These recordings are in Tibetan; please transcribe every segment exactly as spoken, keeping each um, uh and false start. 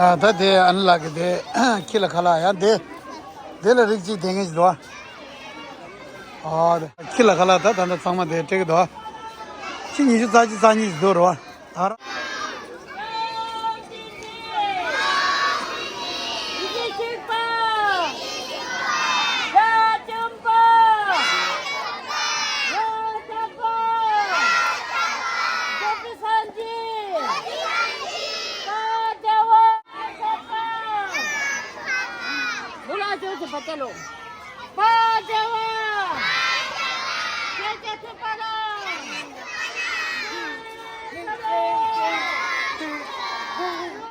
ད་དེ་ཨ་ནི་ལགས་ཀྱི་དེ་ཁྱི་ལ་ཁ་ལག་ཡང་དེ་དེ་ལ་རིགས་གཅིག་དེ་ངེས་ཤིག་འདུག་ཨ། ཨ་དེ་ཁྱི་ལ་ཁ་ལག་ད་ད་ད་ཚང་མ་དེ་སྤྲད་ཀྱི་འདུག་ཨ། ཁྱི་ཉི་ཤུ་རྩ་གཅིག་རྩ་གཉིས་ཤིག་འདུག་རེད་བ། ད་ར།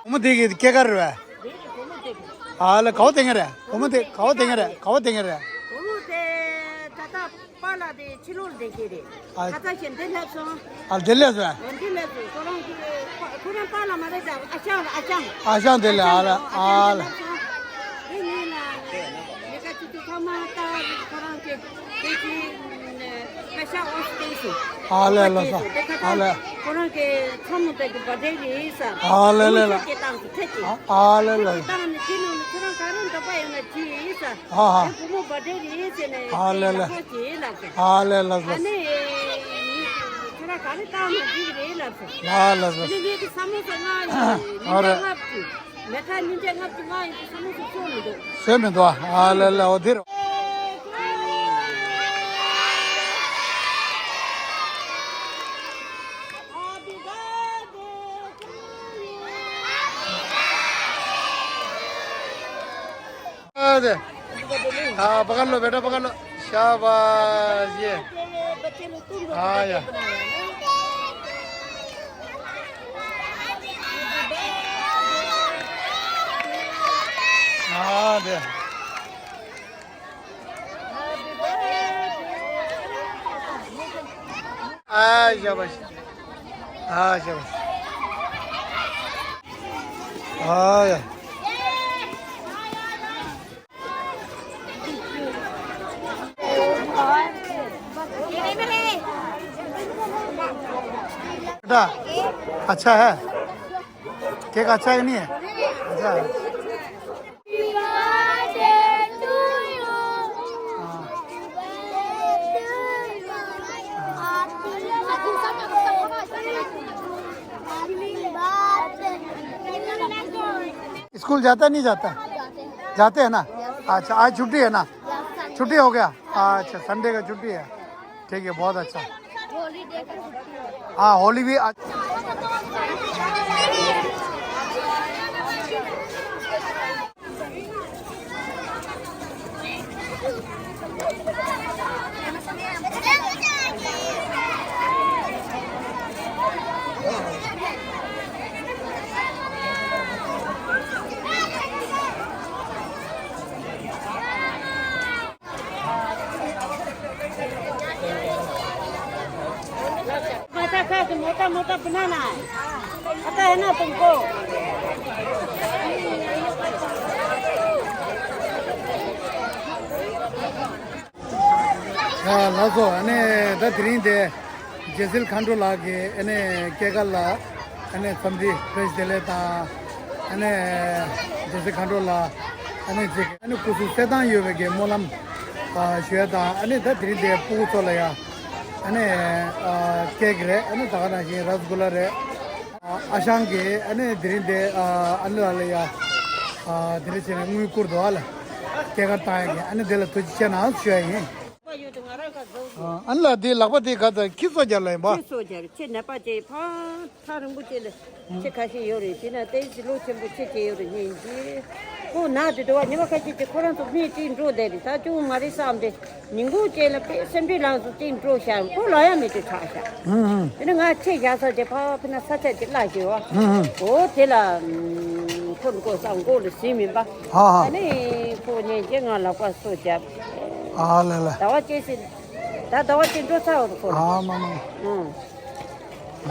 བུ་མོ་དེ་གི་སྐྱེས་སྐར་རེད་པས། ཨ་ལ་ག་བ་དེ་ངེ་རེད། བུ་མོ་དེ་ག་བ་དེ་ངེ་རེད། ག་བ་དེ་ངེ་རེད། ག་བ་དེ་ངེ་རེད། བུ་མོ་དེ་ད་ལྟ་པཱ་ལགས་དེ་ཕྱི་ལོགས་བསྡད་ཀྱི་རེད། ཨ། ཁ་ཚ་ཞིག་འདི་སླེབས་སོང་། ཨ་འདི་སླེབས་སོང་། འདི་སླེབས་སོང་། ཁོ་རང་གི་ཁོ་རང་པཱ་ལགས་མ་རེད་ད། ཨ་ཞང་ཨ་ཞང་། ཨ་ཞང་དེ་ལ་ཨ་ལ་ཨ་ལ། དེ་ཉིན་ལ་ལས་ཀ་བྱེད་དུས་ཚང་མ་ད་ཁོ་རང་གི་དེ་གི་པེ་ཤ་ཨོ་སི་ཏེ་སུ། ཨ་ལས་ལ་སོ། ཨ་ལས། ཁོ་རང་གི་ཚ་མོ་དེ་གི་བར་ཐི་ཌེ་རེད་ས། ཨ་ལས་ལས་ལ། ཁྱེད་བཏང་སུ་ཐད་ཀྱི། ཨ་ལས་ལ། ཁྱེད་བཏང་ནས་ཁྱེད་ནང་ནས་ཁྱེད་རང་ག་རེ་འདོད་པ་ཡོད་ན་ཅི་ཡིན་ས། ཨ་ཧ། ཨེ་བུ་མོ་བར་ཐི་ཌེ་རེད་ཟེར་ནས། ཨ་ལས་ལ། ཁྱེད་ལ་ཁོ་ཅི་ལབ་ཟེར། ཨ་ལས་ལ་ལ། ཨ་ནི་ཁྱེད་རང་ག་རེ་བཏང་ནས་འགྲིག་རེད་ལབ་ཟེར། ལ་ལ་ལ། དེ་ནས་ངེད་ཀྱི་ས་མོ་ས་ལྔ་ཡིན། ཨ་རེད། ཉིན་ལྔ་བཅུ། མེ་ཁ་ཉིན་བྱེད་ལྔ་བཅུ་ལྔ་ཡིན་དུས་ས་མོ་ས་བཟོ་མི་འདུག་བཟོ་མི་འདུག་ཨ་ལས་ལ། འོ་དེ་རེད། हाँ, दे। हाँ, पकड़ लो बेटा, पकड़ लो। शाबाश, ये। हाँ, या। हाँ, दे। हाँ, शाबाश। हाँ, शाबाश। हाँ, या। बेटा, अच्छा है? केक अच्छा है कि नहीं है? अच्छा है। हाँ। स्कूल जाता नहीं जाता? जाते हैं ना। अच्छा, आज छुट्टी है ना? छुट्टी हो गया। अच्छा, संडे का छुट्टी है। ठीक है, बहुत अच्छा। हाँ, होली भी अच्छा। मोटा खा के मोटा मोटा बनाना है। पता है ना तुमको? ཡ་ལགས་སོ། ཨ་ནི་ད་དེ་རིང་དེ་རྒྱལ་སྲས་མཁའ་འགྲོ་ལགས་ཀྱི་ཨ་ནི་སྐྱེས་སྐར་ལ་ཨ་ནི་འཚམས་འདྲི་བཀྲ་ཤིས་བདེ་ལེགས་དང་། ཨ་ནི་རྒྱལ་སྲས་མཁའ་འགྲོ་ལགས་ཨ་ནི་ཅིག་ཨ་ནི་སྐུ་གཟུགས་གསལ་ཐང་ཡོད་པའི་གི་སྨོན་ལམ་ཞུ་ཡ་དང་། ཨ་ནི་ད་དེ་རིང་དེ་སྤུ་གུ་ཚོ་ལ་ཡ་ཨ་ནི་ཀེག་རེད། ཨ་ནི་ད་ག་ནང་བཞིན་ར་སི་གུ་ལ་རེད། ཨ་ཞང་གིས་ཨ་ནི་དེ་རིང་དེ་ཨ་ནི་ལ་ལ་ཡ་དེ་འདྲ་བྱས་ནས་དངུལ་བསྐུར་འདུག་ཨ་ལ་སྐྱེས་སྐར་བཏང་ཡ་གི། ཨ་ནི་དེ་ལ་ཐུགས་རྗེ་ཆེ་གནང་ཞུ་ཡ་ཡིན། ཨ་ནི་ལ་དེ་ལག་པ་དེ་ག་ཚ་ཁྱི་སོ་རྒྱག་ལ་ཡིན་པ། ཁྱི་སོ་རྒྱག་ཁྱི་ནད་པ་དེ་ཕ་ཐག་རིང་པོ་དེ་ལ་ཁྱི་ཁ་ཤས་ཡོད་རེད། དེ་ན་ཏོག་ཙམ་ལོ་ཆེན་པོ་ཁྱི་ཅིག་ཡོད་རེད། ཉིན་གཅིག་ཁོ་ན་དེ་འདྲ་བ་ཉི་མ་ཁ་ཤས་ཀྱི་ཁོ་རང་ཚོ་སྨན་ཅིག་འགྲོ་བསྡད་རེད། ད་ཅུང་མ་རེད་བསམ་སྟེ། ཉིན་གུང་ཅན་ལ་དཔེ་སེམས་ཁྲལ་ལངས་སོང་། ཅིག་འགྲོ་ཤག་ཁོ་ལ་ཡང་མི་དེ་ཆགས་ཤག་ཧུམ་ཧུམ། དེ་ནས་ང་ཆེ་བཞག་ས་དེ་ཕ་ཕ་ན་ས་ཆ་དེ་བརླག་ཤག་བ། ཧུམ་ཧུམ། འོ་དེ་ལ་ཁོ་མགོ་ས་མགོ་ལ་ཟིན་མིན་པ། ཧ་ཧ། ཨ་ནི་ཁོ་ཉན་རྗེས་ང་ལག་པ་གསོ་བརྒྱབ། ཨ་ལ་ལ། ཟླ་བ་གཅིག་ཟིན། ད་ཟླ་བ་གཅིག་འགྲོ་ཚར་བ་ཁོ། ཨ་མ་མ། ཨང་།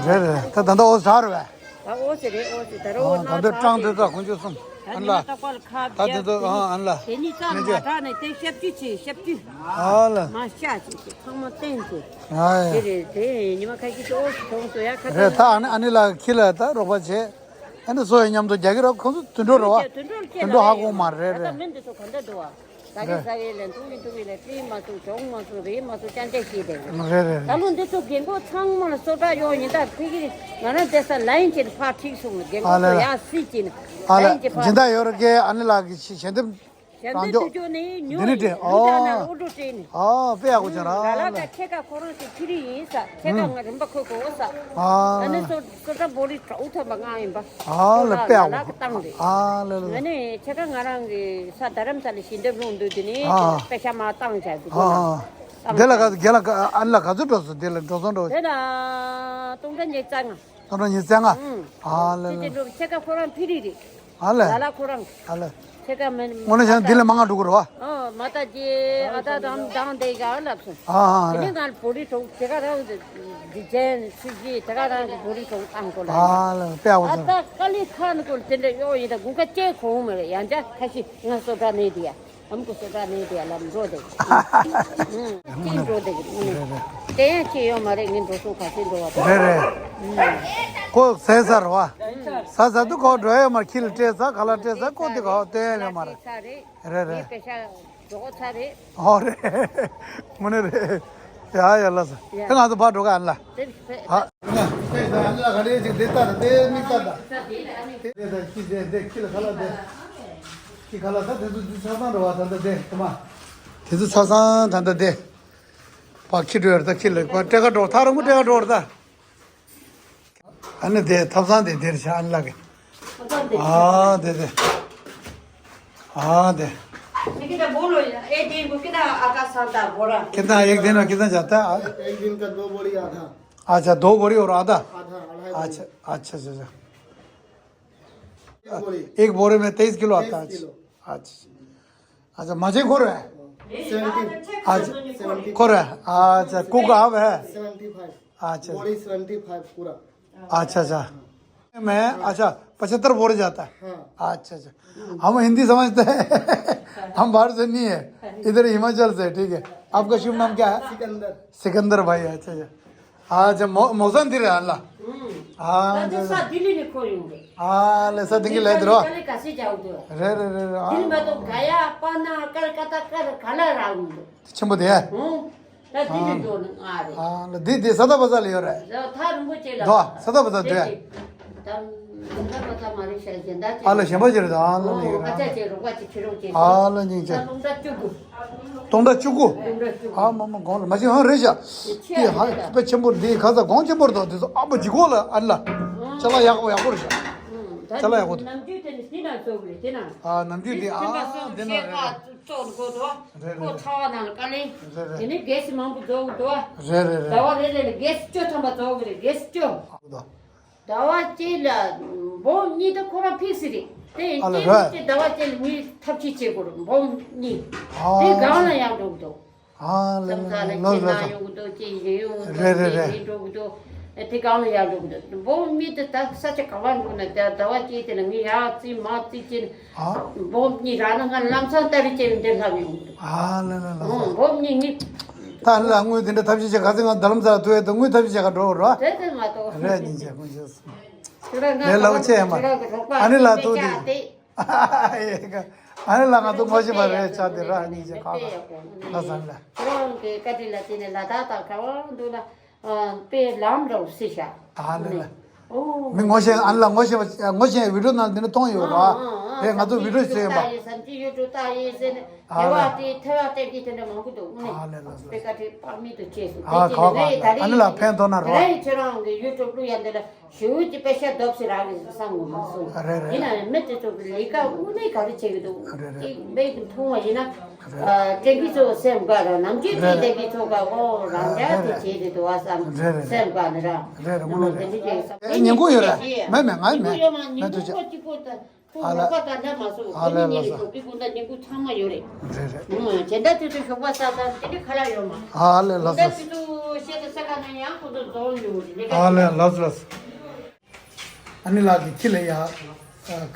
རེད་རེད། ད་ད་ལྟ་འོ་ཟ་རེད་བས། ད་འོ་ཟེར་རེད། འོ་ཟེར་ད་རོ། ཨ་ད་འདི་སྤྲང་འདི་ད་དཀོན་མཆོག་གསུམ། ད་ཨ་ནི་ལ། ད་ལྟ་པར་ཁ་ད་འདི་བརྒྱབ་ད་ཨ་ཨ་ལ། དེ་ནི་ཙམ་མ་དྲག་ནས་དེ་ཤབ་ཅུ་ཆེ་ཤབ་ཅུ། ཨ་ལ། མ་ཤ་ཆེ་ཆེ་ཚང་མ་བསྟན་ཆེ། ཨ་དེ་ཡ། རེད། དེ་ཉི་མ་ཁ་ཤས་ཀྱི་འོ་ཟེར་གྲོངས་སོ་ཡ་ཁ་རེད། ད་ད་ཨ་ནི་ཨ་ནི་ལ་ཁྱི་ལ་ད་རོགས་པ་བྱེད། ཨ་ནི་སོ་ཡི་མཉམ་དུ་རྒྱག་གི་ར། ཁོང་ཚོ་དུད་འགྲོ་རེད་བ། དུད་འགྲོ་ཧ་གོ་མ་རེད། རེད་རེད། ད་མི་འདི་ཚོ་ག་འདྲ་འདུག་བ། ཟ་གི་ཟ་གི་ལས་འཐུང་གི་འཐུང་གི་ལས་བཀྲིས་མ་སོང་གྱོང་མ་སོང་རེད་མ་སོང་ཅང་ཅང་ཤེས་དེ། རེད་རེད། ད་ལོ་འདི་ཚོ་རྒན་གོག་ཚང་མ་ལ་སོ་ཏྲ་ཡོང་ཡིན། ད་ཕ་གི་ང་རང་བསྡད་ས་ལ་ཡིན་ཅེས་ཕར་ཁྲིད་སོང་། རྒན་གོག་ཚོ་ཡར་སྲིད་ཅེས་ལ་ཡིན་ཅེས་ཕར། སྦྱིན་བདག་ཡོད་རེད་ཀེ། ཨ་ནི་ལགས་ཀྱི་ཞལ་འདེབས། ཞལ་འདེབས་རང་འདེབས་ཅོག་དུ་ཅོག་ནི་ཉོ་འདི་ནི་ཡིན། སྤྲད། ཨོ། ད་ནང་ཨོ་ཌར་སྤྲད་ནི། ཨོ། དཔེ་ཡག་པོ་བྱུང་ར། ལ་ལ་ད་ཁྱེད་ཀ་ཁོ་རང་ཚོ་ཁྱི་རི་ཡིན་ས། ཁྱེད་ཀ་ང་རིན་པ་ཁོ་གོ་ས། ཨ་ནི་སོ་སོ་ཏྲ་བོ་རི་གྲོགས་ཐོབ་པ་ང་ཡིན་པ། ཨ་ལ་དཔེ་ཡག་པོ། ལ་ལ་ག་བཏང་རེད། ཨ་ལ་ལ། ང་ནི་ཁྱེད་ཀ་ང་རང་གི་ས་རྡ་རམ་ས་ལ་ཞལ་འདེབས་ལུང་འདུག་དེ་ནི་ཨ། དཔེ་ཤ་མ་བཏང་བྱ་དུ་ཨ། ཨ། དེ་ལ་ག་དེ་ལ་ག་ཨ་ལ་ག་ཚོད་འགྲོ་སོང་། དེ་ལ་འགྲོ་སོང་འགྲོ། དེ་ལ་སྟོང་ཕྲག་ཉི་ཤུ་རྩ་ལྔ། སྟོང་ཕྲག་ཉི་ཤུ་རྩ་ལྔ། ཨ་ལ་ལ། ཁྱེད་ཀ་ཁོ་རང་ཕི་རི་རེད། ཨ་ལས། ལ་ལ་ཁོ་རང་། ཨ་ལས། ཁྱེད་ཀ་མེན། དངོས་གནས་བྱས་ན་འདི་ལས་མང་ང་འགྲོ་གི་རེད་བ། ཨོ་མ་ད་ཀྱི་ཨ་ད་དང་དང་དེ་ག་ལབ་སོང་། ཨ་ཨ་དེ་རེད། ནས་ང་བོ་རི་གྲོགས་དེ་ག་རང་འདི་ཅན་ཚུ་གི་དེ་ག་རང་གི་བོ་རི་གྲོགས་བཏང་གོ་ལ། ཨ་ལས་དཔེ་ཡག་པོ་ཨ་བྱུང་། ད་ཀ་ལི་ཁ་ནི་གོ་དེ་འདྲ་གཡོག་ཡིན། ད་གུ་ཁ་ཅེ་གོང་མེད་ཡང་ཅག་ཁ་ཤི་ང་སོ་ད་ནས་དེ་ཡ། ཨམ་ཀུ་སོ་ཏྲ་ནས་དེ་ལམ་འགྲོ་དེ། ཅི་འགྲོ་དེ་གི་ནི། དེ་ཡང་ཅི་ཡོད་མ་རེད། ངས་འགྲོ་སོང་ག་ཚོད་འགྲོ་བ་དེ། རེད་རེད། ཁོ་ཟས་ཟ་ར་བ། ཟ་ཟ་དུ་ཁོ་འགྲོ་ཡོད་མ། ཁྱི་ལ་སྤྲད་ས་ག་ལ་སྤྲད་ས་ཁོ་དེ་ག་བ་སྟོན་ཡོད་མ་རེད། རེད་རེད། ངས་པེ་ཤ་འགྲོ་གོ་ཚ་རེད། ཨོ་རེད། དངོས་གནས་རེད། ཡ་ཡ་ལ་ས། ཡ། ད་ང་ཚོ་ཕར་འགྲོ་ག་ཨ་ལ། དེ་ཕེ། ཨ། ཨ་ལ་ག་རེ་ཅིག་དེ་ལྟ་ར་དེ་མིག་ལྟ་ད། དེ་དེ་ད་ཁྱི་དེ་དེ་ཁྱི་ལ་ག་ལ་དེ། ཁྱི་ག་ལ་ད་དེ་ཚོ་དེ་ཆ་ཚང་འགྲོ་བ་ད་ད་དེ་དེ་མ། དེ་ཚོ་ཆ་ཚང་ད་ད་དེ། ཕ་ཁྱི་འགྲོ་ཡར་ད་ཁྱི་ལ་ཕ་སྤྲད་ག་འགྲོ། ཐག་རིང་པོ་སྤྲད་ག་འགྲོ་ར་ད། ཨ་ནི་དེ་ཐབ་ཚང་དེ་དེར་བཞག་ཨ་ནི་ལགས་ཀྱི། ཨ་དེ་དེ། ཨ་དེ། कितना बोलो यार, एक दिन को कितना आटा सानता बोरा? कितना, एक दिन में कितना जाता है? एक दिन का दो बोरी आधा। अच्छा, दो बोरी और आधा। आधा, अढ़ाई बोरी। अच्छा, अच्छा, अच्छा, अच्छा। एक बोरी। एक बोरे में तेईस किलो आता है। तेईस किलो। अच्छा। अच्छा, मजे खोर है। सेवेंटी। अच्छा। सेवेंटी। खोर है। अच्छा, कुक आप है। Seventy five. अच्छा। बोरी सेवेंटी फाइव पूरा। अच्छा, अच्छा। मैं, अच्छा, पचहत्तर बोरे जाता है। हाँ। अच्छा, अच्छा। हम हिंदी समझते हैं। हम बाहर से नहीं है, इधर हिमाचल से, ठीक है। आपका शुभ नाम क्या है? सिकंदर। सिकंदर भाई, अच्छा, अच्छा। ཨ་ཅག་མོ་མོ་ཟན་འདི་རེད་ཨ་ལ། ཨ་ད་ཅག་ས་ལྡི་ལི་ནས་ཁོ་ཡོང་རེད། ཨ་ལ་ས་ལྡི་ལི་ལས་དེ་རོ། ཀ་ལི་ཀ་སི་ཅག་འདུག་རེད་རེད་རེད་རེད། ཨ་ལྡི་ལི་མ་གཏོགས་ག་ཡ་པ་ན་ཀལ་ཀ་ཏ་ཀར་ག་ལ་རག་མི་འདུག་ཆེན་པོ་དེ། ཧུང་། ད་ལྡི་ལི་འགྲོ་ནི་ང་རེད། ཨ་ལ་འདི་འདི་ས་ད་པ་ས་ལ་ཡོད་རེད། ད་ཐག་རིང་པོ་ཅིག་ལ། དོ་ས་ད་པ་ས་དེ། ད་ལུང་ད་པ་ས་མ་རེད་ཤ་གཞན་ད་ཅིག་ཨ་ལ་གཞན་པ་ཅིག་རེད། ད་ཨ་ལ་ནི་ཨ་ཅག་ཅིག་རོགས་པ་ཅིག་ཁྱི་རོགས་ཅིག་ཨ་ལ་སྙིང་རྗེ། ད་ལུང་ད་བཅུ་དགུ། སྟོང་ཕྲག་བཅུ་དགུ། ཨ་མ་མ་གོང་ལ་མ་ཤི་ཧང་རེད་ཤག་དེ་ཧ་དཔེ་ཆེན་པོ་འདི་ག་ས་གོང་ཆེན་པོར་དོ་དེ་ཚོ་ཨ་པོ་ཇི་གོ་ལ་ཨ་ལ། ཅ་ལག་ཡག་པོ་ཡག་པོ་རེད་ཤག་ཅ་ལག་ཡག་པོ་འདུག་ནམ་རྒྱུན་དེ་ནི་དེ་ན་བཙོག་རེད་དེ་ན། ཨ་ནམ་རྒྱུན་དེ་ཨ་དེ་ན་ཨ། བཙོག་དགོས་དོ། རེད་རེད། ཁོ་ཚ་བ་ནང་ལ་དཀའ་ལས། རེད་རེད། དེ་ནི་གེ་སི་མང་པོ་རྫོགས་དོ། རེད་རེད་རེད། ཟླ་བ་རེ་རེ་ལ་གེ་སི་བཅུ་ཐམ་པ་རྫོགས་རེད། གེ་སི་བཅུ། ཟླ་བ་གཅིག་ལ་འབུམ་གཉིས་དང་ཁོ་རང་ཕིག་སི་རེད། དེ་ཨ་ལ་སྐྱེས་ར། དུས་ཀྱི་ཟླ་བ་གཅིག་ལ་ངས་ཐབས་ཤེས་བྱེད་དགོས་རེད། འབུམ་གཉིས། ཨ། དེ་སྒང་ལ་ཡང་འགྲོ་གི་འདུག་ཨ་ལ་ལ་ལ་ལ་ལ། ཁྱེད་ན་ཡོང་གི་འདུག་ཅེས་ཡིན་ཡོང་གི་འདུག་རེད་རེད་ཅེས་རེད། ཡིན་འགྲོ་གི་འདུག་དེ་སྒང་ལ་ཡང་འགྲོ་གི་འདུག་འབུམ་གཉིས་དེ་ད་ས་ཆ་ག་བ་འགྲོ་ན་དེ་ཟླ་བ་གཅིག་དེ་ལ་ངས་ཡར་བརྩིས་མར་བརྩིས་བྱས་ནས། ཨ། འབུམ་གཉིས་རག་ན་ང་ལམ་སང་ཏ་རི་ཅེས་འདིར་ལྷག་ཡོང་གི་འདུག་ཨ་ལ་ལ་ལ། ཨོ་འབུམ་གཉིས་ངས། ད་ལ་དངུལ་དེ་འདྲ་ཐབས་ཤེས་བྱེད་ག་ཚོད་ང་རྡ་རམ་ས་ལ་ཐུག་ཡས་ད་དངུལ་ཐབས་ཤེས་བྱེད་ག་འགྲོ་རོགས། དེ་དེ་མ་གཏོགས། རེད་སྙིང་རྗེ་དཀོན་མཆོག་གསུམ། ཁྱོད་རང་ལས་སླ་པོ་ཆེ་ཡ་མ་རེད། ཁྱོད་རང་གི་རོགས་པ་ཨ་ནི་ལ་ཐུག་དེ། ཨ་ནི་ལ་ང་ཚོ་ངོ་ཤེས་པ་རེད་ཆ་དེ་ར་སྙིང་རྗེ་ཁ་ཁ་ལ་བཟང་ལ། ཁྱོད་རང་གི་བཀའ་དྲིན་ལ་བརྟེན་ནས་ལ་དྭགས་དང་ག་བ་འདུག་ན་དཔེ་ལམ་འདྲ་བོ་སྲིད་ཤག་ཨ་ལེ་ལ། ཨོ། མི་ངོ་ཤེས་ཨ་ནི་ལ་ངོ་ཤེས་པ་ངོ་ཤེས་བི་ཌིའོ་ནང་དེ་འདྲ་མཐོང་ཡོད་ར། ཨ་ཨ་ཨ། རེད་ང་ཚོ་བི་ཌིའོ་བཟོས་ཡིན་པ། ཡུ་ཊུབ་ལྟ་ཡིན་ཟེར་ནས་ཨ་དེ་བ་ལ། དེ་ཐེ་བ་སྟེར་གྱི་དེ་འདྲ་མང་པོ་འདུག་ཨ་ནི། ཨ་ལེ་ལ་ལ། དཔེ་བཀའ་དྲིན་དཔག་མེད་དུ་ཆེ་སོང་། ཨ་དེ་ཁ་བ་ལ་ཨ་ནི་ལ་ཕན་ཐོགས་ན་རོགས། ཁྱེད་རང་གི་ཡུ་ཊུབ་བླུག་ཡ་འདི་ལ་ཞུ་ཅི་དཔེ་ཤ་རྡོབ་སི་རག་གི་བསམ་གི་མ་སོང་། རེད་རེད། ཡིན་ན་ཡང་མི་དེ་ཚོ་གི་ལས་ཀ་དངོས་གནས་ག་རེ་བྱེད་གི་འདུག་རེད་རེད། དེ་མིག་གིས་མཐོང་བ་ཡིན་ན། རེད། ཨ་དྲན་གི་ཚོ་སེམས་དགའ་ར་ནམ་རྒྱུན་དེ་རེད་དྲན་གི་ཚོ་ག་ཨོ་རང་རེད་རྒྱ་དེ་རེད། བྱེད་དེ་འདུག་བསམ་རེད་རེད། སེམས་དགའ་ནི་ར། རེད་རེད་དངོས་གནས་རེད། དེ་འདྲ་བྱེད་ས། ཨེ་ཉིན་གུང་ཡོད་རེད། མེད་མེད་ང་མེད་ཉིན་གུང་ཡོད་མ་ཉིན་མེད་དུ་གུང་ཆེ། ཁོ་གཅིག་པོ་ད། ཁོ་ཨ་ལ། ལོག་པ་ད་འདྲ་མ་སོང་། ཨ་ཁོ་ལ་ལ་ལ། ཉིན་ནས་ཞོགས་པའི་དགོང་དག་ཉིན་གུང་ཚང་མ་ཡོད་རེད། རེད་རེད། ཨུ་ཇེ་འདྲ་དུས་ཚོད་ཞོགས་པ་ས་ད་དེ་འདྲ་ཁ་ལག་ཡོད་མ། ཨ་ལ་ལ་ད་ས། དུས་ཚོད་བཤད་དུ་ས་ག་ན་ཡང་ཁོ་ཚོ་རྫོང་ཡོད་རེད་ལས་ཀ་ཨ་ལ་ལ་ལ། ཨ་ནི་ལགས་ཀྱི་ཁྱི་ལ་ཡ།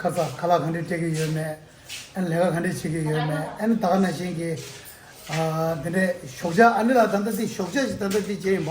ཁ་ས་ཁ་ལག་ག་འདྲས་སྤྲད་ཀྱི་ཡོད་མེད། ཨ་ནི་ལས་ཀ་ག་འདྲས་བྱེད་ཀྱི་ཡོད་མེད། ཨ་ནི་ད་ག་ནང་བཞིན་གྱི། ཨ་དེ་འདྲས་ཞོགས་ཇ་ཨ་ནི་ལགས་ད་ལྟ་དེ་ཞོགས་ཇ་ཞིག་ད་ལྟ་དེ་བྱས་ཡིན་པ།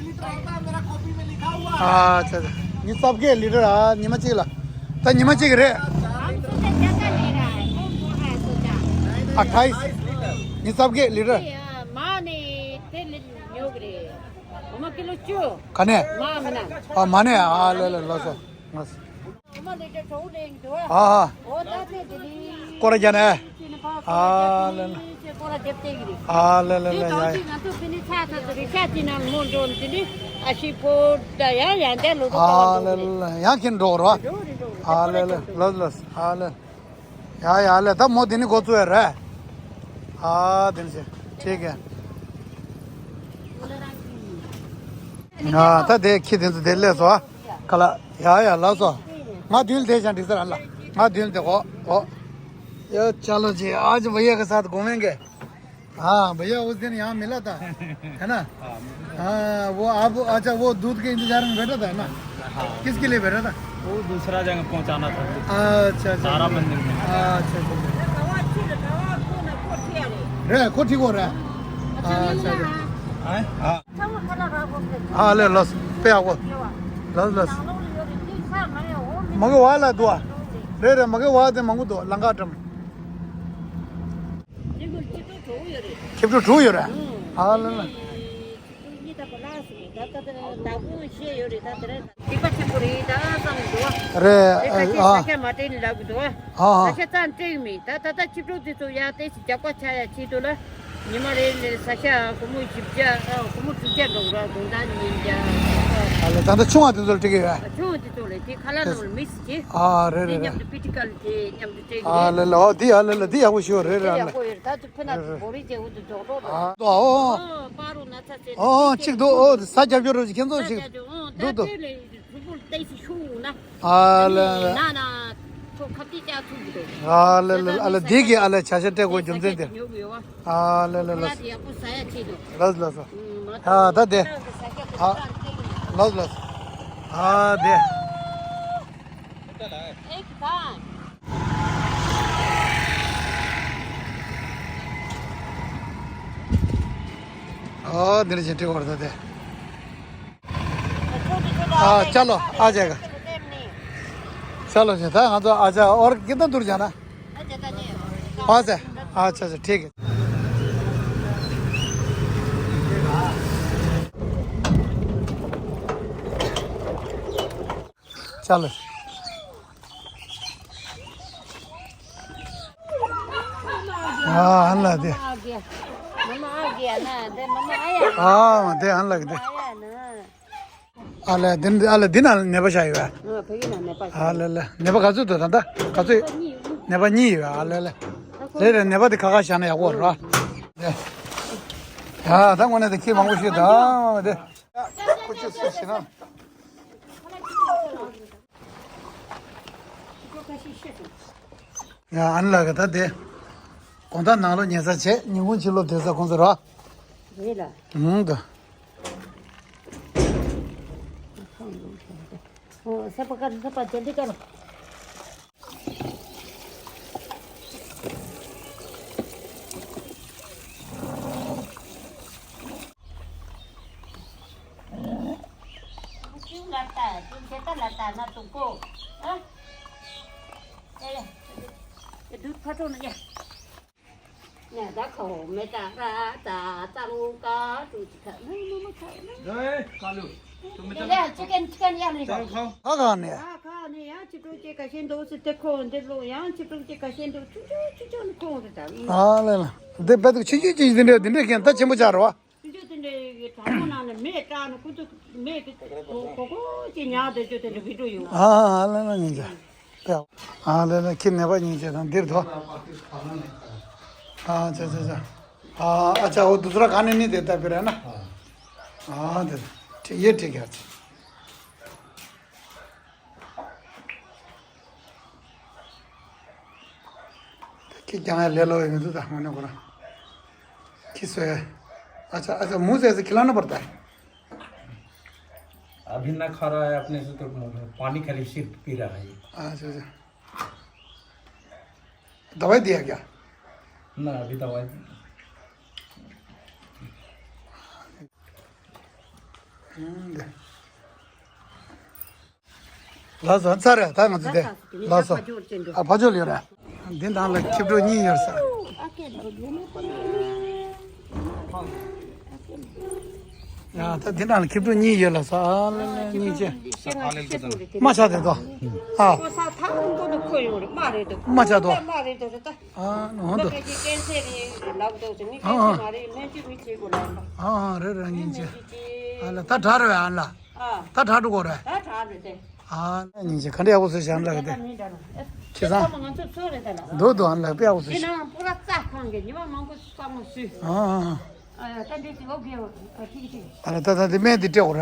लीटर आता है, मेरा कॉपी में लिखा हुआ है। ཨ་ཙི་ཙི། ཉི་ཤུ་རྩ་བརྒྱད་ལི་ཊར། ཨ་ཉི་མ་གཅིག་ལ། ད་ཉི་མ་གཅིག་རེད། हम सोचा ज्यादा ले रहा है, कौन बोल रहा है सोचा? अट्ठाईस। ཉི་ཤུ་རྩ་བརྒྱད་ལི་ཊར། माँ ने तेल न्योग रे। माँ किलो चो। ག་ནས། माँ मना। ཨ་མ་ནས། ཨ་ལེ་ལེ་ལགས་སོ། ལགས་སོ། ཨ་ཨ། སྐོར་ར་རྒྱག་ནས། ཨ་ལེ་ལེ། ཨ་ལེ་ལེ་ལེ། ཡ་ཡ། ཨ་ལེ་ལེ། ཡང་ཁྱེད་འགྲོ་རོགས། ཨ་ལེ་ལེ། ལགས་ལགས། ཨ་ལེ། ཡ་ཡ་ལེ། ད་མོ་དེ་ནི་འགོ་བཙུགས་ཡ་རེད། ཨ་དེ་ནི་ཆེ་ཁྲིག་གེ། ང་ད་དེ་ཁྱི་དེ་ཚོ་དེ་སླེབས་སོ། ཨ་ཁ་ལག་ཡ་ཡ་ལགས་སོ། ང་མདུན་ལ་བསྡད་ཀྱང་འགྲིག་ས་རེད་ལ། ང་མདུན་ལ་བསྡད། འོ་འོ། ཡ་ཅ་ལོ་ཅི། आज भैया के साथ घूमेंगे। हाँ भैया, उस दिन यहाँ मिला था, है ना? हाँ, मिला था। हाँ, वो आप, अच्छा, वो दूध के इंतजार में बैठा था, है ना? हाँ। किसके लिए बैठा था? वो दूसरा जगह पहुंचाना था। अच्छा, अच्छा, तारा अच्छा। मंदिर में। अच्छा, अच्छा, अच्छा। रे, को ठीक हो रहा है? अच्छा, अच्छा। हाँ। हाँ, ले, लस, पे आओ। लस, लस। मगे वाला दुआ। रे, रे, मगे वाला दे मंगू दो, लंगा टम। ཁྱེད་ཚོ་དྲུག་ཡོད་རེད། ཨ་ལ་ལ། རེད། ཨ། ཨ། ཨ། ཨ། ལ་ད་ལྟ་ཆུང་བ་དེ་ཚོ་ལ་སྤྲད་ཀྱི་ཡོད། ཨ་ལ་ལ། ཨོ་དེ་ཨ་ལ་ལ་དེ་ཡག་པོ་ཞིག་རེད་ར། ཨ་ལ། ཨོ་ཨོ། ཨོ་གཅིག་འདུག་ཨོ་ས་རྒྱབ་སྐྱོར་རོགས་ཀྱི་ཁྱེད་ཚོ་ཞིག་འདུག་འདུག་ཨ་ལ་ལ། ཨ་ལ་ལ། ཨ་ལ་འདི་གི་ཨ་ལ་བྱ་ཤ་སྤྲད་དགོས་རྒྱུ་མཚན་དེ། ཨ་ལ་ལ་ལ། ལགས་ལགས་སོ། ཨ་ད་དེ། ཨ་ལགས་ལགས་སོ། ཨ་དེ། ཨ་འདི་ནས་ཅིག་སྤྲད་དགོས་རེད་ད་དེ། हाँ, चलो, आ जाएगा। चलो जी, था, हाँ, तो आ जाओ। और कितना दूर जाना है? हाँ, सर। अच्छा, अच्छा, ठीक है। चलो। हाँ, हाँ, ला दे। मम्मा आ गया ना, दे मम्मा आया ना। हाँ, दे, हाँ, लग दे। आया ना। ཨ་ལས་འདི་ཨ་ལས་འདི་ན་ནད་པ་བཞག་ཡོད། ཨ་ཕ་གི་ན་ནད་པ་བཞག་ཨ་ལས་ལས་ནད་པ་ག་ཚོད་འདུག་ད་ལྟ་ག་ཚོད། ནད་པ་གཉིས་ཡོད། ཨ་ལས་ལས། རེད་རེད། ནད་པ་འདི་ཁ་ཁ་བཞག་ན་ཡག་པོ་རེད། ཡ་ད་དངོས་གནས་དེ་ཁྱི་མང་པོ་ཞིག་ད་དེ། ཁོ་ཚོས་སུ་ཞིག་ན། ཡ་ཨ་ནི་ལགས་ཀྱིས་ད་དེ། དགོང་དག་ནང་ལོགས་ཉལ་ས་བྱས། ཉིན་གུང་ཕྱི་ལོགས་སྡོད་ས་ཁོང་ཚོ་ར། རེད་ལ། ཧུང་དུ། ཨོ་ས་པ་ཀར་ས་པ་ཇལ་དི་ཀར། ཨ་ལས་ལ། འདི་དཔེ་དུ་ཆུ་ཆུ་ཅིག་འདི་འདྲ་འདི་འདྲ་མཁན་ད་ཆེན་པོ་ཆགས་རེད་བ། ཨ་ལས་ལ་ཉིན་ཅག་ཨ་ལས་ལ་ཁྱི་ནད་པ་ཉིན་ཅག་དང་འདིར་དོ། ཨ་ཅག་ཅག་ཅག་ཨ་ཨ་ཅག་འོ་དུ་ཚུར་ག་ནས་ནི་དེ་ལྟ་བུ་རེད་ན། ཨ་དེ་ཁྱི་ཡེ་ཁྲིད་ག་ཅི། ཁྱི་རྐྱང་ཡ་ལས་སླ་བོ་ཡིན་འདུག་ད་དངོས་གནས་ཁོ་རང་། ཁྱི་གསོ་ཡ། ཨ་ཅག་ཨ་ཅག་མུ་ཟས་སུ་ཁྱི་ལ་ན་བར་ད། अभी ना खा रहा है, अपने से तो पानी खाली सिर्फ पी रहा है ये। अच्छा, अच्छा। दवाई दिया क्या? ना, अभी दवाई। हम्म, दे। ལགས་སོ། ཚར་རེད་ད་ང་ཚོ་དེ། ལགས་སོ། ཨ་ཕ་ཇོ་ལ་ཡོད་རེད། འདི་ནང་ལ་ཁྱི་ཕྲུག་གཉིས་ཡོད་ས། ཡ་ད་འདི་ནང་ལ་ཁྱི་ཕྲུག་གཉིས་ཡོད་ལ་ས། ཨ་ལ་ལ་གཉིས་ཆེ། མ་ཆགས་དེ་དོ། ཨ། མ་ཆགས་དོ། ཨ་ནོ་དོ། ཨ་ཨ་རེད་རེད་གཉིས་ཆེ། ཨ་ལ་ད་དྲག་རེད་ཨ་ལ། ཨ། ད་དྲག་འགྲོ་གོ་རེད། ད་དྲག་རེད་དེ། ཨ། སྙིང་རྗེ། ག་འདྲ་ཡག་པོ་བཟོས་བཞག་ལ་གི་དེ། ཁྱེད་ཚང་། ང་ཚོ་ཚོ་རེད་ད་ལ། འདུག་འདུག་ཨ་ལགས་པས་འོ་ཟེར། དེ་ནང་པུ་ར་རྩ་ཁང་གི་ཉི་མ་མང་པོ་བསམ་བློ་ཞུས། ཨ། ཨ། ད་འདི་ཅི་འོ་གེ་འོ་ཐིག་ཐིག་ཨ་ལ་ད་ད་འདི་སྨན་འདི་སྤྲད་འོ་ར།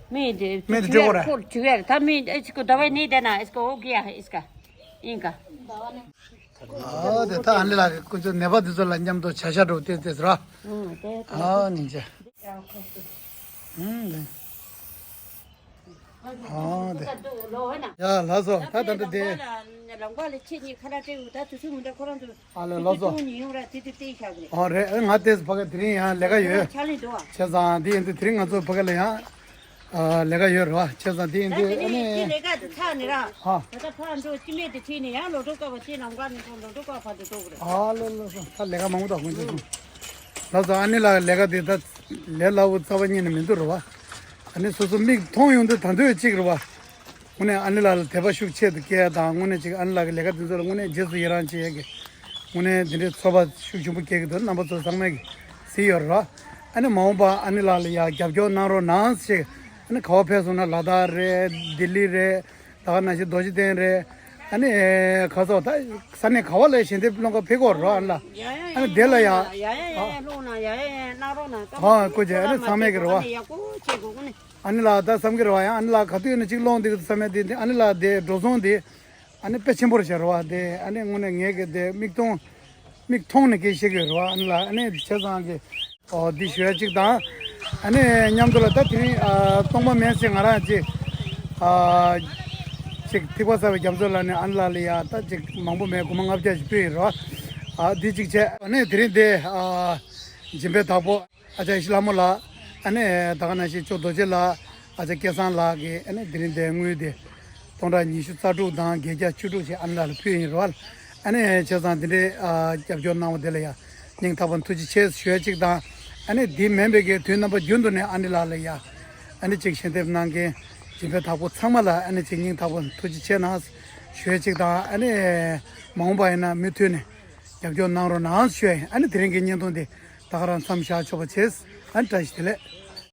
སྨན་འདི་སྨན་འདི་སྤྲད་འོ་ར། ཁོར་བྱུག་ཡ་རེད་ད་སྨན་ཨེ་ཅི་ཀོ་ད་བའི་ནི་དེ་ན་ཨེ་ཅི་ཀོ་འོ་གེ་ཡ་ཨེ་ཅི་ཀ་ཨིན་ཀ། ཨ་དེ་ད་ཨ་ནི་ལགས་ཀྱིས་ཁོ་ཚོའི་ནད་པ་འདི་ཚོ་ལ་མཉམ་དུ་བྱ་ཤ་འགྲོ་བལྟས་བལྟས་ཟེར་ར། ཨ་ནི་ཅི། ཨ་དེ། ཨ་དེ། ཡ་ལགས་སོ་ད་ད་ད་དེ། ལམ་ཁ་ལ་ཁྱེད་གཉིས་ཁ་ར་སྤྲད་འོ་ད་དུས་ཚོད་མི་འདྲ་ཁོ་རང་ཚོ། ཨ་ལས་ལགས་སོ། ཉིན་ཡོང་ར་དེ་དེ་བལྟས་ཤག་རེད། ཨོ་རེད་ཨེ་ང་དེ་ཕ་ག་དེ་རིང་ཡང་ལས་ཀ་ཡོད། ཆ་ལེན་འདུག་ཨ། བྱས་ཙང་དེ་ཡིན་དུས་དེ་རིང་ང་ཚོ་ཕ་ག་ལ་ཡང་ཨ་ལས་ཀ་ཡོད་རེད་བ། བྱས་ཙང་དེ་ཡིན་ད་དུས་དེ་ཨ་ནི་ནི་དེ་ལས་ཀ་དེ་ཚར་ནི་ར། ཧ། ད་ལྟ་ཕར་འགྲོ་སྤྱི་མེད་དེ་ཁྲིད་ནས་ཡང་ལོ་ཏོག་ཀ་བ་ཅེ་ལམ་ཁ་ནས་ཁོང་ལོ་ཏོག་ཀ་བར་དུ་འགྲོ་དགོས་རེད། ཨ་ལོ་ལོ་སོ་ད་ལས་ཀ་མང་པོ་དང་ཁོང་ཚོ་ཚོ། ལགས་སོ་ཨ་ནི་ལགས་ལས་ཀ་དེ་ད་ལས་སླ་བོ་རྩ་བ་ཉིད་ནས་མི་འདུག་རེད་བ། ཨ་ནི་སོ་སོ་མིག་མཐོང་ཡོང་དུས་ད་འདོད་ཅིག་རེད་བ། དངོས་གནས་ཨ་ནི་ལགས་ལ་དད་པ་ཤུགས་ཆེ་དུ་སྐྱེ་ཡ་དང་དངོས་གནས་ཅིག་ཨ་ནི་ལགས་ཀྱི་ལས་ཀ་དེ་ཚོ་ལ་དངོས་གནས་རྗེས་སུ་ཡི་རང་བྱེད་ཡས་ཀྱི་དངོས་གནས་འདི་འདྲའི་ཚོར་བ་ཤུགས་ཆེན་པོ་སྐྱེ་གི་འདུག་རྣམ་པ་ཚོ་ཚང་མས་ཀྱི་གཟིགས་ཡོད་རེད་བ། ཨ་ནི་མ་འོངས་པ་ཨ་ནི་ལགས་ལ་ཡ་རྒྱབ་སྐྱོར་གནང་རོགས་གནང་ཞེས་ཨ་ནི་ག་བ་ཕེབས་སོང་ན་ལ་དྭགས་རེད་ལྡི་ལི་རེད་ད་ག་ནང་བཞིན་རྡོ་རྗེ་གདན་རེད་ཨ་ནི་ག་ཚོད་ད་ས་གནས་ག་བ་ལ་ཞལ་འདེབས་སློང་ག་ཕེབས་དགོས་རེད་བ་ཨ་ནི་ལགས་ཨ་ནི་དེ་ལ་ཡ་ཡ་ཡ་ཡ་ཡ་སློང་ན་ཡ་ཡ་ཡ་གནང་རོགས་གནང་ཨ་ཀོ་ཅེ་ཨ་ནི་ཚང་མས་ཀྱི་རེད་བ། ཡག་པོ་བྱེད་དགོས་དངོས་གནས། ཨ་ནི་ལགས་ད་བསམ་གྱི་རེད་བ་ཡང་ཨ་ནི་ལགས་ག་དུས་ཡིན་ན་གཅིག་སློང་འདི་གི་བསམ་ཡ་དེ་འདི་ཨ་ནི་ལགས་དེ་འགྲོ་སོང་དེ་ཨ་ནི་དཔེ་ཆེན་པོ་རེད་བྱས་རེད་བ་དེ་ཨ་ནི་དངོས་གནས་ངས་གི་དེ་མིག་མཐོང་མིག་མཐོང་ནས་སྐད་བཤད་གི་རེད་བ་ཨ་ནི་ལགས་ཨ་ནི་བྱས་ཙང་གི་ཨོ་འདི་ཞུ་ཡ་གཅིག་དང་ཨ་ནི་མཉམ་དུ་ལ་ད་དེ་རིང་ཨ་སྟོང་པ་མེད་ཟེར་ང་རང་གཅིག་ཨ་གཅིག་ཐིགས་པ་གསར་བའི་རྒྱ་མཚོ་ལགས་ནས་ཨ་ནི་ལགས་ལ་ཡ་ད་གཅིག་མང་པོ་མེད་སྒོར་མོ་ལྔ་བརྒྱ་ཞིག་ཕུལ་ཡོད་རེད་བ་ཨ་འདི་གཅིག་བྱས་ཨ་ནི་དེ་རིང་དེ་ཨ་སྦྱིན་པའི་བདག་པོ། ཨ་ཅག་ཡེ་ཤེས་ལྷ་མོ་ལགས། ཨ་ནི་ད་ག་ནང་བཞིན་ཇོ་རྡོ་རྗེ་ལགས། ཨ་ཅག་སྐལ་བཟང་ལགས་ཀྱིས་ཨ་ནི་དེ་རིང་འདིར་དངུལ་དེ་སྟོང་ཕྲག་ཉི་ཤུ་རྩ་དྲུག་དང་བརྒྱད་བརྒྱ་བཅུ་དྲུག་ཅིག་ཨ་ནི་ལགས་ལ་ཕུལ་ཡིན་རོགས། ཨ་ནི་བྱས་ཙང་དེ་འདྲའི་ཨ་རྒྱབ་སྐྱོར་གནང་བ་དེ་ལ་ཡང་སྙིང་ཐག་པ་ཐུགས་རྗེ་ཆེ་ཞུ་ཡ་གཅིག་དང་། ཨ་ནི་འདི་མིན་པའི་གི་དུས་རྣམ་པ་རྒྱུན་དུ་ནས་ཨ་ནི་ལགས་ལ་ཡང་ཨ་ནི་ཅིག་ཞལ་འདེབས་གནང་མཁན་སྦྱིན་པའི་བདག་པོ་ཚང་མ་ལ་ཨ་ནི་ཅིག་སྙིང་ཐག་པ་ཐུགས་རྗེ་ཆེ་གནང་ཞུ་ཡ་གཅིག་དང་། ཨ་ནི་མ་འོངས་པ་ཡིན་ན་མུ་མཐུད་ནས་རྒྱབ་སྐྱོར་གནང་རོགས་གནང་ཞུ་ཡ་ཡིན། ཨ་ནི་དེ་རིང་གི་བརྙན་ཐུང་འདི། ད་ག་རང་མཚམས་བཞག་ཆོག་པ་བྱེད། ཨ་ནི་བཀྲ་ཤིས་བདེ་ལེགས།